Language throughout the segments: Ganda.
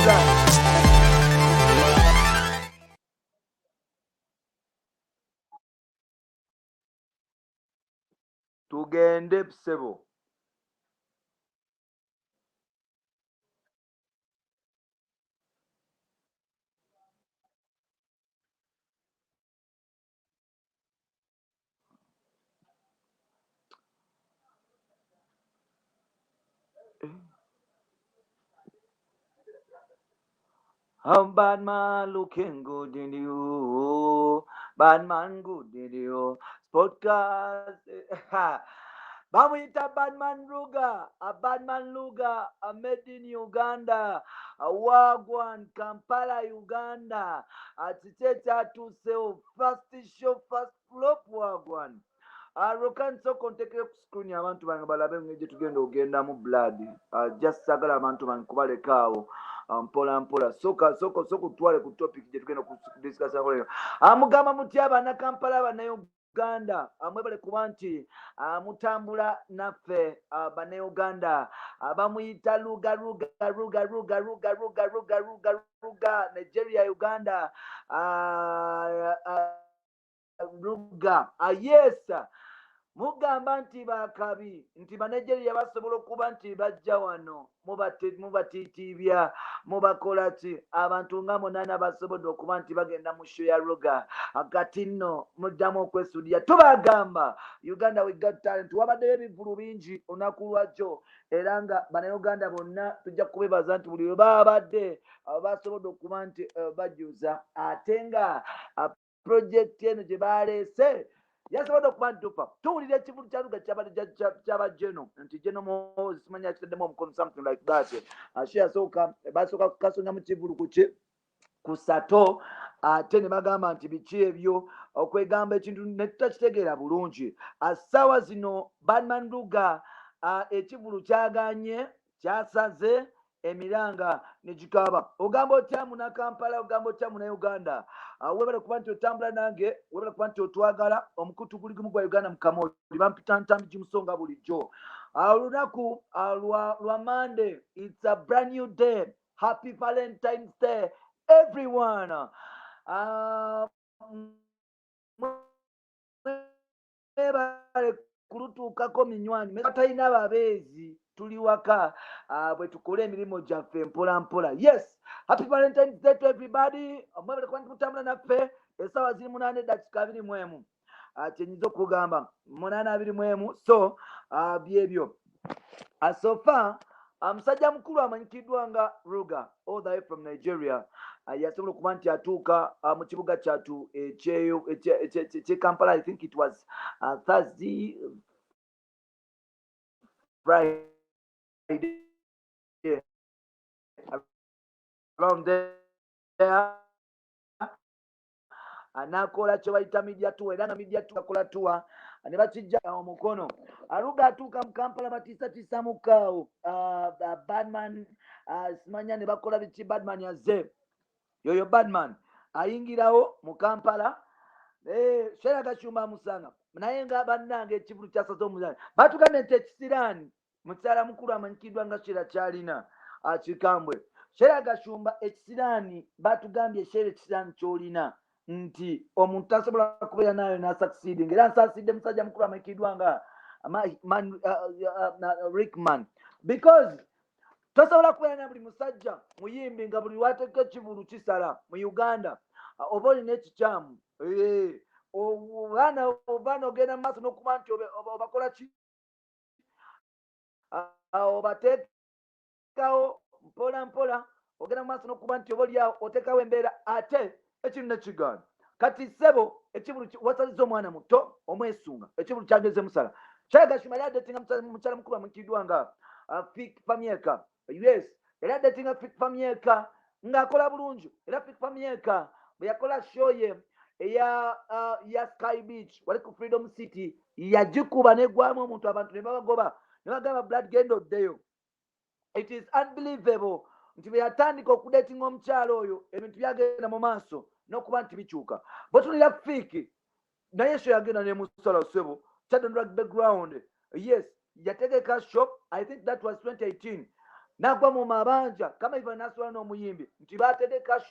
Blood. Tugende ssebo. How bad man looking good in you. Bad man good in you. Podcast. Bamuyita Badman Ruga, a Badman Luga, a made in Uganda, a Wagwan, Kampala, Uganda. Kiki ekyatuusewo? First show, first flop, Wagwan. Roka nsooka ontekere ku screen abantu bange balabe engeri gye tugenda ogendamu blood. Just sagala abantu bange kubaleka awo mpola mpola. Soka soka soka otwale ku topic gye tugenda okudiscussa leero. Mugamba mutya Bannakampala, Bannayuganda? Mwebale kuba nti mutambula naffe Bannayuganda. Bamuyita Luga Ruga Ruga Ruga Ruga Ruga Ruga Ruga Ruga, Nigeria, Uganda. Ruga. Yes. Mugamba nti bakabi nti Banigeria basobola okuba nti bajja wano mubatiitiibya, mubakola ki? Abantu nga 8 basobodde okuba nti bagenda mu show ya Ruga. Kati nno muddamu okwesuulira. Tubagamba Uganda we got talent. Wabaddeyo ebivvulu bingi olunaku lwajjo era nga Bannayuganda bonna tujja kubebaza nti buli lwe babadde basobodde okuba nti bajjuza, ate nga project eno gye baleese yasobodde okuba nti tufa tuwulira ekivulu kya Ruga kyabadde kyaba Geno nti Geno Muhoozi simanyi akitaddemu omukono, something like that. Ate yasooka basooka kukasonga mu kivulu ku ki ku sato, ate ne bagamba nti biki ebyo okwegamba ekintu ne tutakitegeera bulungi. Ssaawa zino Badman Ruga ekivulu kyaganye, kyasaze emiranga ne gikaaba. Ogamba otya Munakampala? Ogamba otya Munauganda? Webale kuba nti otambula nange, webale kuba nti otwagala. Omukutu guli gumu gwa Uganda Mukamoli, bampita Ntambi Gimusonga bulijjo. Olunaku lwa Monday, it's a brand new day. Happy Valentine's Day, everyone. Mwebale kulutuukako minywani batalina babeezi, tuli waka bwe tukola emirimu gyaffe mpola mpola. Yes, happy Valentine's Day to everybody. Mwebale kuba nti mutambula naffe. Essaawa ziri 8:21. Kyenyinza okugamba 8:21, so byebyo. So far musajja mukulu amanyikiddwa nga Ruga all the way from Nigeria yasobola okuba nti atuuka mu kibuga kyatu ekye Kampala. I think it was Thursday, Friday, around there, n'akola kye bayita media tour, era nga media tour akola tour ne bakijja omukono. Aruga atuuka mu Kampala, batiisatiisa mukaawo Badman, simanya ne bakola biki. Badman azze, yoyo Badman ayingirawo mu Kampala. Shera Gashumba amusanga, naye nga bannange ekivulu kyasaze omuzanyo. Batugambye nti ekisiraani mukyala mukulu amanyikiddwa nga Shera kyalina kikambwe. Shera Gashumba ekisiraani, batugambye Shera ekisiraani kyolina nti omuntu tasobola kubeera nayo n'asucceeding. Era nsaasidde musajja mukulu amanyikiddwa nga Rickman, because tosobola kubeera na buli musajja muyimbi nga buli lwateeka ekivulu kisala mu Uganda. Oba olina ekikyamu, obaana ogenda mu maaso n'okuba nti obakola ki, obateekawo mpola mpola, ogenda mu maaso n'okuba nti oba oliawo oteekawo embeera ate ekintu nekigaana. Kati ssebo, ekivulu wasaliza omwana muto omwesunga, ekivulu kyageze musala. Kyagashima yali adatinga mukyala mukulu amanyikiddwa nga Fik Famieka. Yes, yali adatinga Fik Famieka ng'akola bulungi, era Fik Famieka bwe yakola show ye eya ya Sky Beach wali ku Freedom City, yagikuba negwamu omuntu, abantu ne babagoba ne bagamba, "Blood, genda oddeyo." It is unbelievable nti bwe yatandika okudatinga omukyalo oyo, ebintu byagenda mu maaso n'okuba nti bikyuka. Bwetunira Fiiki naye show yagenda nemusala ssebo Chadon background. Yes, yategeka show, I think that was 2018. Nagwa mu mabanja kama iva nasula n'omuyimbi nti bategeka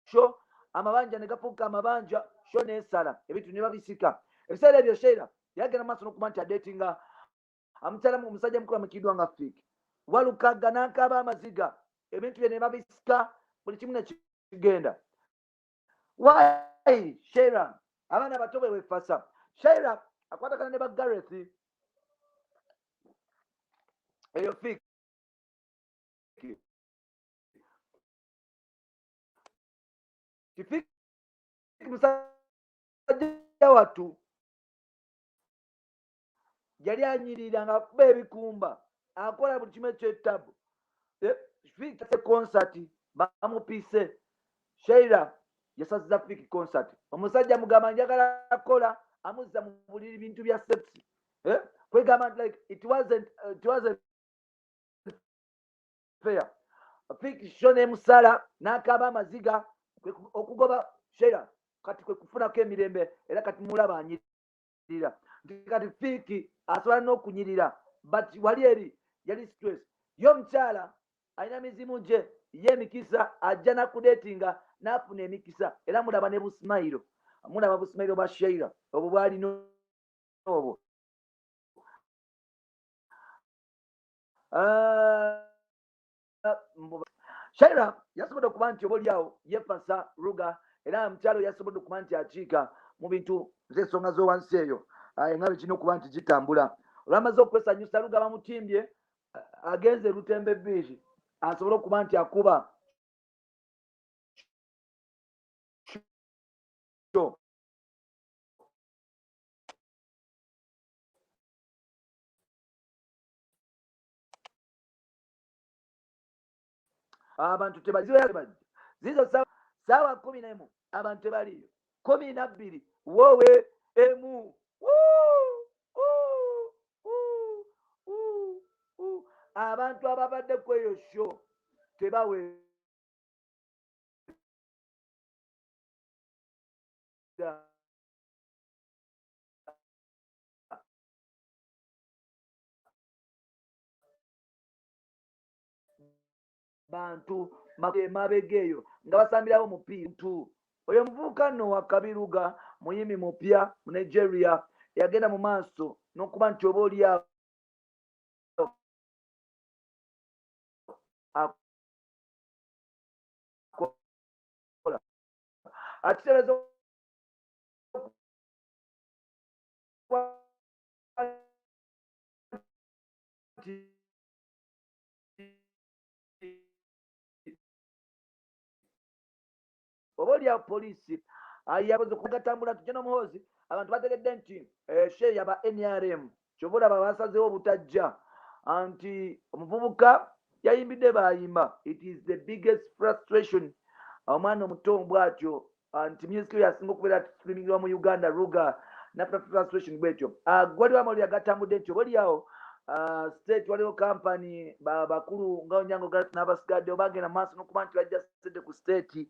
show, amabanja ne gafuuka amabanja, show n'esala ebintu ne babisika. Ebiseera ebyo Sheila yagenda maaso n'okuba nti adetinga amukyala omusajja mukulu amukiddwa nga Fik Walukagga, n'akaaba amaziga, ebintu bye ne babisika, buli kimu ne kigenda. Why Sheila? Abaana bato bwe wefasa. Sheila akwatagana ne ba Gareth eyo Fik Fik musajja wattu yali anyirira nga akuba ebikumba, akola buli kimu ekyetabu. Fik concert bamupise, Sheila yasaziza Fik concert. Omusajja mugamba njagala kukola, amuzza mu buliri bintu bya sex. Kwegamba nti like it wasn't fair. Fik show n'emusala n'akaaba amaziga, okugoba Sheila kati kwe kufunako emirembe. Era kati mulaba anyirira nti kati Fik asobola n'okunyirira, but wali eri yali stress. Ye omukyala alina mizimu gye, ye emikisa ajja nakudetinga n'afuna emikisa. Era mulaba ne busimayiro, mulaba busimayiro bwa Sheila obwo bwalina obwo. Sheila yasobodde okuba nti oba oliawo yefasa Ruga, era mukyalo yasobodde okuba nti akiika mu bintu z'ensonga z'owansi eyo nga bwe kirina okuba nti gitambula. Olwamaze okwesanyusa, Ruga bamutimbye, agenze Lutembe Beach asobole okuba nti akuba show. Abantu tebazibajja zizo saawa 11, abantu tebaliyo. 12 wowe emu. Wuu, wuu, wuu, wuu, wuu. Abantu ababadde ku eyo show tebawera. Bantu emabega eyo nga basambirawo omupiira. Ntu oyo omuvubuka nno wa Kabiruga, muyimbi mupya mu Nigeria, yagenda mu maaso n'okuba nti oba oli awo akola akitereeza okuba nti oba oli awo poliisi yakoze okugatambula nti General Muhoozi, abantu bategedde nti show yaba NRM, kyova olaba basazeewo obutajja nti omuvubuka yayimbidde bayimba. It is the biggest frustration, omwana omuto bw'atyo nti music we yasinga okubeera streamingwa mu Uganda, Ruga nafuna frustration bwetyo. Waliwo amawulire agatambudde nti oba oliawo state waliwo company bakulu nga Onyango Gareth n'abasigadde bagenda maaso n'okuba nti bajja sente ku state,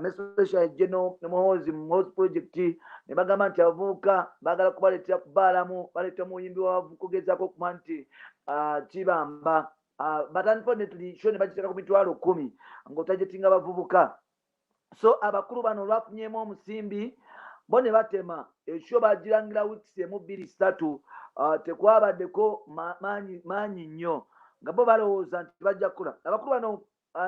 especially General Muhoozi, Muhoozi Project, ne bagamba nti abavubuka baagala kubaleetera kubaalamu, baleeta omuyimbi w'abavubuka ogezaako okuba nti kibamba. But unfortunately show ne bagiteeka ku 10,000 ng'otargetinga abavubuka. So abakulu bano olwafunyemu omusimbi bo ne batema ekyo, bagirangira weeks emu, 2, 3, tekwabaddeko maanyi nnyo nga bo balowooza nti bajja kukola. Abakulu bano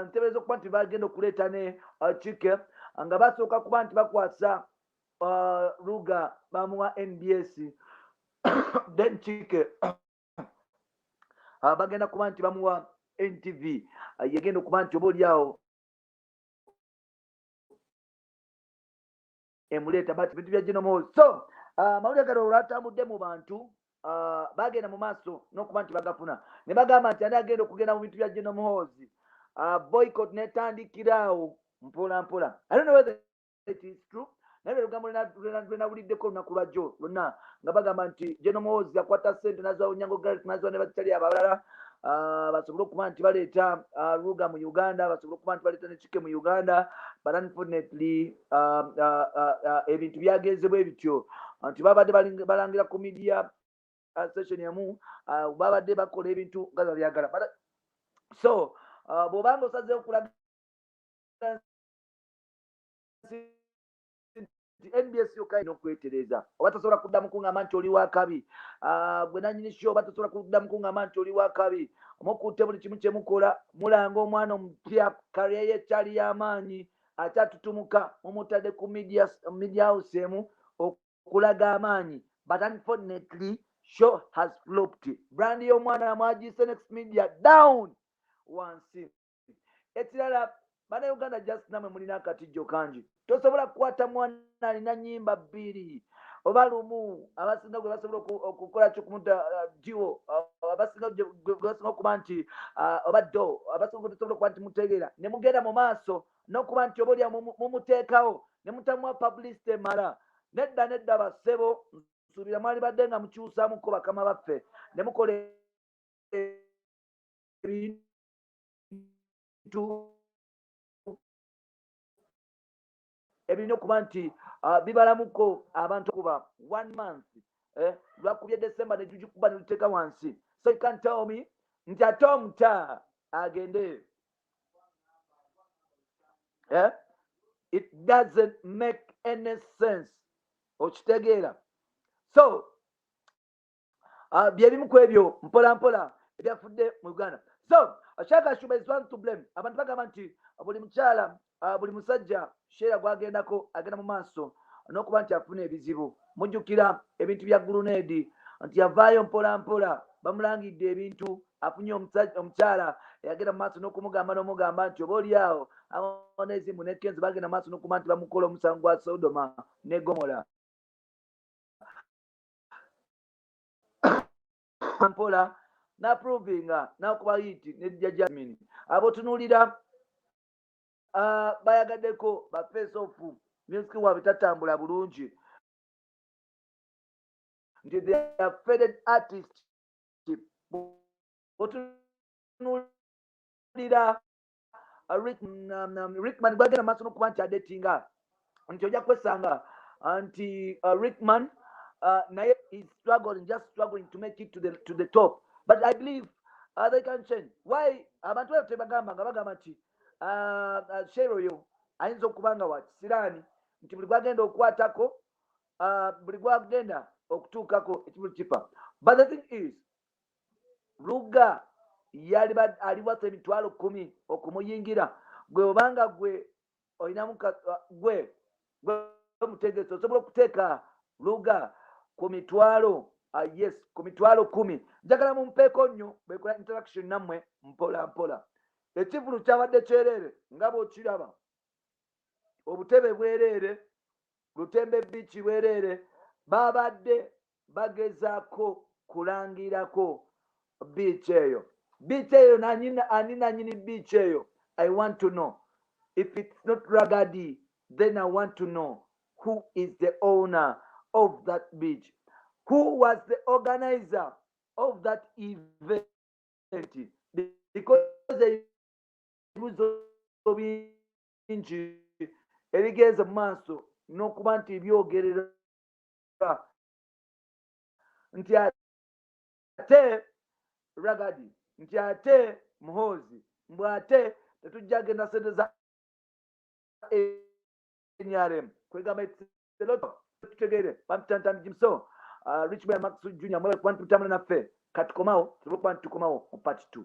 ntebereza okuba nti bagenda okuleeta ne Chike nga basooka kuba nti bakwasa Ruga, bamuwa NBS, then Chike bagenda kuba nti bamuwa NTV, yegenda okuba nti oba oliawo emuleeta, but bintu bya General. So amawulire gano olwatambudde mu bantu, bagenda mu maaso n'okuba nti bagafuna ne bagamba nti ani agenda okugenda mu bintu bya General Muhoozi? Boycott netandikiraawo mpola mpola. I don't know whether it is true, naye lwe lugambo lwe nawuliddeko olunaku lwajjo lwonna nga bagamba nti General Muhoozi akwata ssente naziwa Onyango Gareth, naziwa ne bakyali abalala, basobole okuba nti baleeta Ruga mu Uganda, basobole okuba nti baleeta ne Chike mu Uganda. But unfortunately ebintu byagenze bwe bityo nti babadde balangira ku media session emu, babadde bakola ebintu nga babyagala. So Bw'obanga osazeewo okulaga nti NBS yokka erina okwetereeza, oba tosobola kuddamu kuŋŋamba nti oli wakabi. Gwe nannyini show, oba tosobola kuddamu kuŋŋamba nti oli wakabi. Mukutte buli kimu kye mukola, mulanga omwana omupya, career ye ekyali y'amaanyi, akyatutumuka, mumutadde ku media house emu okulaga amaanyi, but unfortunately show has flopped. Brand y'omwana mwagiyise Next Media down wansi. Ekirala, Bannayuganda, just namwe mulina akatijjo kangi. Tosobola kukwata mwana alina nyimba bbiri oba lumu, abasinga gwe basobola okukola kyokumuta duo, abasinga gwe basinga okuba nti oba do abasinga gwe tusobola okuba nti mutegeera, ne mugenda mu maaso n'okuba nti oba olya mumuteekawo ne mutamuwa publicity emala. Nedda, nedda, bassebo, nsuubira mwali badde nga mukyusaamuko bakama baffe ne mukola ebintu ebirina okuba nti bibalamuko abantu. Kuba one month lwakubye December ne tugikuba ne tuteeka wansi. So you can tell me nti ate omuta agende, eh? It doesn't make any sense, okitegeera? So byebimu ku ebyo mpola mpola ebyafudde mu Uganda. So Sheila Gashumba is one to blame. Abantu bagamba nti buli mukyala, buli musajja Sheila gwagendako agenda mu maaso n'okuba nti afuna ebizibu. Mujjukira ebintu bya grenade, nti yavaayo mpola mpola, bamulangidde ebintu, afunye omukyala eyagenda mu maaso n'okumugamba n'omugamba nti oba oli awo Harmonize ne Kenzo bagenda mu maaso n'okuba nti bamukola omusango gwa Sodoma ne Gomola. Mpola naprovinga nakuba hit ne Jasmine. Abotunuulira bayagaddeko ba face off, music waabwe tatambula bulungi, nti they are faded artist. Otunuulira Rickman gwagenda maaso n'okuba nti adetinga, nti ojja kwesanga nti Rickman naye is struggling, just struggling to make it to the top, but I believe they can change. Why abantu bayo tebagamba nga bagamba nti Sheila oyo ayinza okuba nga wa kisiraani, nti buli gwagenda okukwatako, buli gwagenda okutuukako ekibuli kifa? But the thing is, Luga yali ali wasa 100,000 okumuyingira. Gwe obanga gwe olinamu gwe mutegesi, osobola okuteeka Luga ku mitwalo, yes, ku 100,000? Njagala mumpeeko nnyo bwekola interaction nammwe mpola mpola. Ekivulu kyabadde kyereere nga bw'okiraba, obutebe bwereere, Lutembe Beach bwereere. Babadde bagezaako kulangirako beach eyo. Beach eyo ani nanyini beach eyo? I want to know. If it's not Ragadi, then I want to know who is the owner of that beach, who was the organizer of that event, because ebibuzo bingi ebigenze mu maaso n'okuba nti byogerera nti ate Ragadi, nti ate Muhoozi, mbw ate tetujja genda sente za NRM. Kwegamba tutegeere bamutantamijimso. Richman Max Junior, mwebale kuba ntutambula naffe. Katukomawo, tusobola okuba nti tukomawo mu part 2.